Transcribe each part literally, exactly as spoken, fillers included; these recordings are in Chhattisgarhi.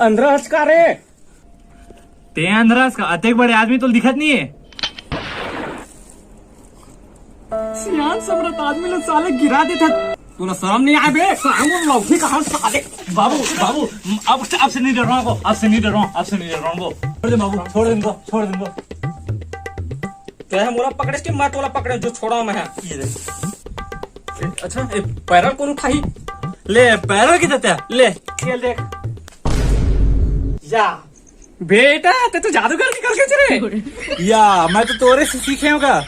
अंधरा हस का रे? ते अंधरा हस का? अतेक बड़े आदमी तो दिखत नहीं है। सियान समरत आदमी ला साले गिरा देथे। तोला शर्म नहीं आए बे? सामने लौकी का हर साले। बाबू, बाबू, अब, अब से नहीं डर रहा हूँ, अब से नहीं डर रहा हूँ, अब से नहीं डर रहा हूँ। छोड़ दे बाबू, छोड़ दे इनको, छोड़ दे इनको। तैं मोला पकड़े कि मैं तोला पकड़े, जो छोड़ा मैं है। ये देख। ए, अच्छा, ए, पैरल कौन उठाही? ले, पैरल की देते हैं, ले। खेल देख। या। बेटा, ते तो जादूगर निकल के रे। या, मैं तो तोरे से सीखे हूँ का।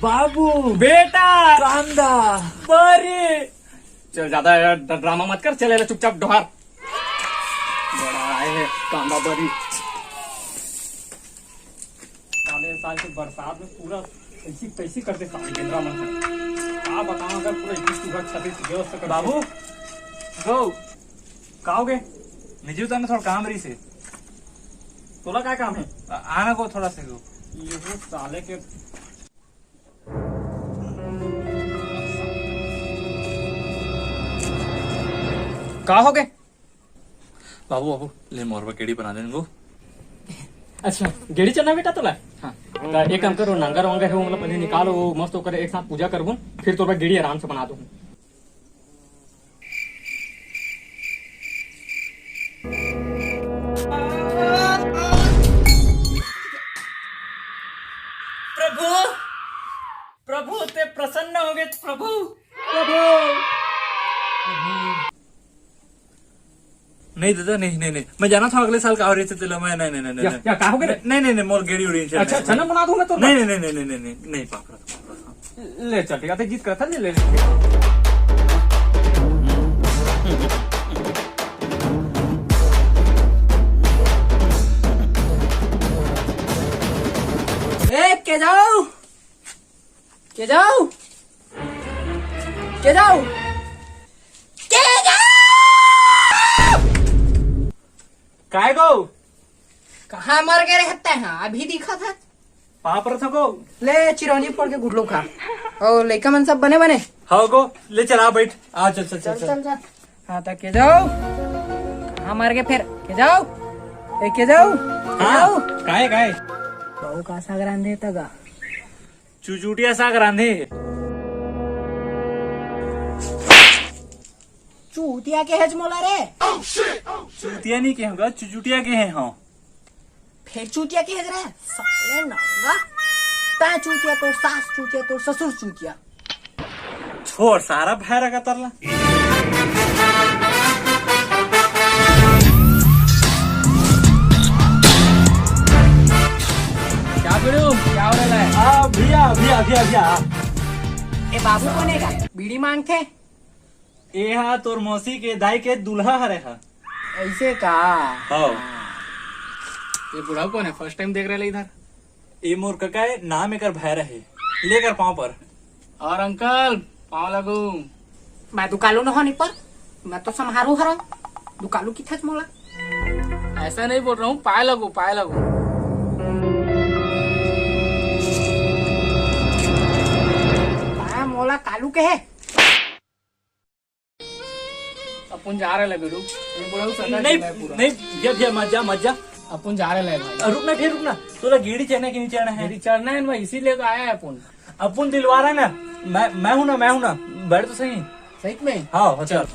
बाबू। बेटा। कांदा। बरी। चल, ज्यादा ड-, ड्रामा मत कर, चल, ले चुपचाप डोहार। बड़ा आए है, कांदा बरी। साले साल के बरसात में पूरा ऐसी तैसी कर दे साले गेंदरा मन से। का बताऊं, अगर पूरा इक्कीस टूहा छत्तीस व्यवस्था कर बाबू, गो, का हो गए? निजी उतार में थोड़ा काम रही से। तोला का काम है? आ-, आना को थोड़ा से गो। ये वो साले के का हो गए? बाबू, बाबू, ले मोर बर गेड़ी बना देन गो। अच्छा, गेड़ी चलना बेटा तोला? हाँ। त एक काम करो, नांगर वांगर है, वो मतलब पहले निकालो, वो मस्त होकर एक साथ पूजा करबो, फिर तोर बर गेड़ी आराम से बना दूँ। प्रभु, प्रभु, ते प्रसन्न हो गए, प्रभु, प्रभु। नहीं दादा, नहीं, नहीं, नहीं, मैं जाना था अगले साल का और ये तेला मैं, नहीं, नहीं, नहीं, या, नहीं। या, का हो गया रे? नहीं, नहीं, नहीं, मोर गेड़ी उड़ी नहीं चलना। अच्छा, अच्छा, ना बना दूंगा तो। नहीं, नहीं, नहीं, नहीं, नहीं, नहीं, नहीं, पाप रहा, पाप रहा। ले चल, ठीक है, तो जिद करता, ले, ले, ले। ए, के जाओ? के जाओ? के जाओ? के जाओ? काय गो? कहाँ मर गए रहते हैं? अभी दिखा था। पाप रथ को। ले चिरौनी फोड़ के गुटलो खा। ओ, लइका मन सब बने बने? हाँ गो, ले चल, आ बैठ। आ, चल, चल, चल, चल, चल। चल, चल। हाँ, त के जाओ? हाँ, मर गए फेर। के जाओ? ए, के जाओ? के हाँ, जाओ? काय, काय? बहू का साग रांधे त गा। चुचुटिया साग रांधे। चूतिया के हेज मोला रे। चूतिया नहीं कहेगा, चुचुटिया के हैं, हाँ। फेर चूतिया के हेज रे, साले नंगा। तैं चूतिया, तोर सास चूतिया, तोर ससुर चूतिया। छोड़ सारा भैरा का तरला। क्या बिड़ू, क्या हो रहा है? आ, भैया, भैया, भैया, भैया। ए बाबू कोन हे का? बीड़ी मांगथे? ए हा तोर मौसी के दाई के दूल्हा हरे हा। ऐसे का? हाँ। ये बुढ़ऊ कोन हे? First time देख रहे इधर। ए मोर कका हे, नाम एकर भैरा हे। ले एकर पाँव पर। और अंकल, पाँव लगू। मैं दुकालू न होनी पर, मैं तो सम्हारू हरंव। दुकालू किथस मोला? ऐसा नहीं बोल रहा हूँ, पाय लगू, पाय लगू। पाय मोला कालू के हे। अपन जा रहे ले बेडू, ये बुढ़ऊ सदा नहीं, के मैं पूरा। नहीं, भैया, भैया, मत जा, मत जा। अपन जा रहे ले भाई। अ, रुक ना, फिर रुक ना। तोला गेड़ी चढ़ना कि नहीं चढ़ना है? गेड़ी चढ़ना है ना भाई, इसीलिए तो आया है अपन। अपन दिलवा रहा है ना। मैं, मैं हूँ ना, मैं हूँ ना। बैठ तो सही। सही में? हाँ, हाँ, चल।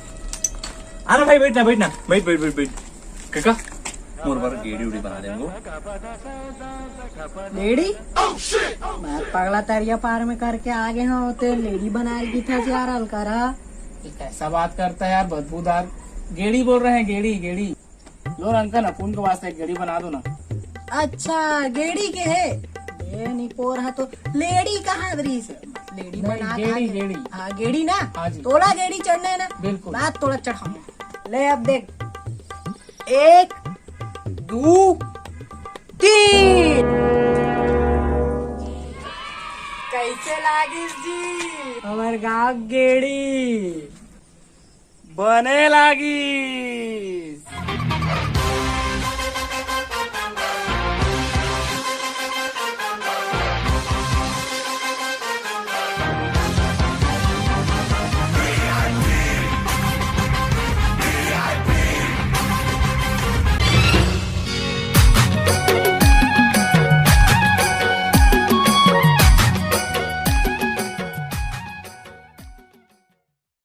आ ना भाई, बैठ ना, बैठ ना। बैठ, बैठ, बैठ, बैठ। काका, मोर बर गेड़ी उड़ी बना देंगो। लेडी? मैं पगला तरिया पार में करके आ गए हूँ, ते लेडी बना ली था यार, अलकारा। ये कैसा बात करता है यार, बदबूदार। गेड़ी बोल रहे हैं, गेड़ी, गेड़ी। लो ना अंकल, अपुन के वास्ते एक गेड़ी बना दो ना। अच्छा, गेड़ी के है? ये नहीं पोर है तो लेडी कहाँ रही से? लेडी नहीं, बना गेड़ी, खा के। गेड़ी। हाँ, गेड़ी ना? हाँ जी। तोला गेड़ी चढ़ना है ना? बिल्कुल। बात तोला चढ़ाऊंगा। ले अब देख, एक, दू, तीन। कैसे लागिस जी हमर गाँव गेड़ी? बने लागिस।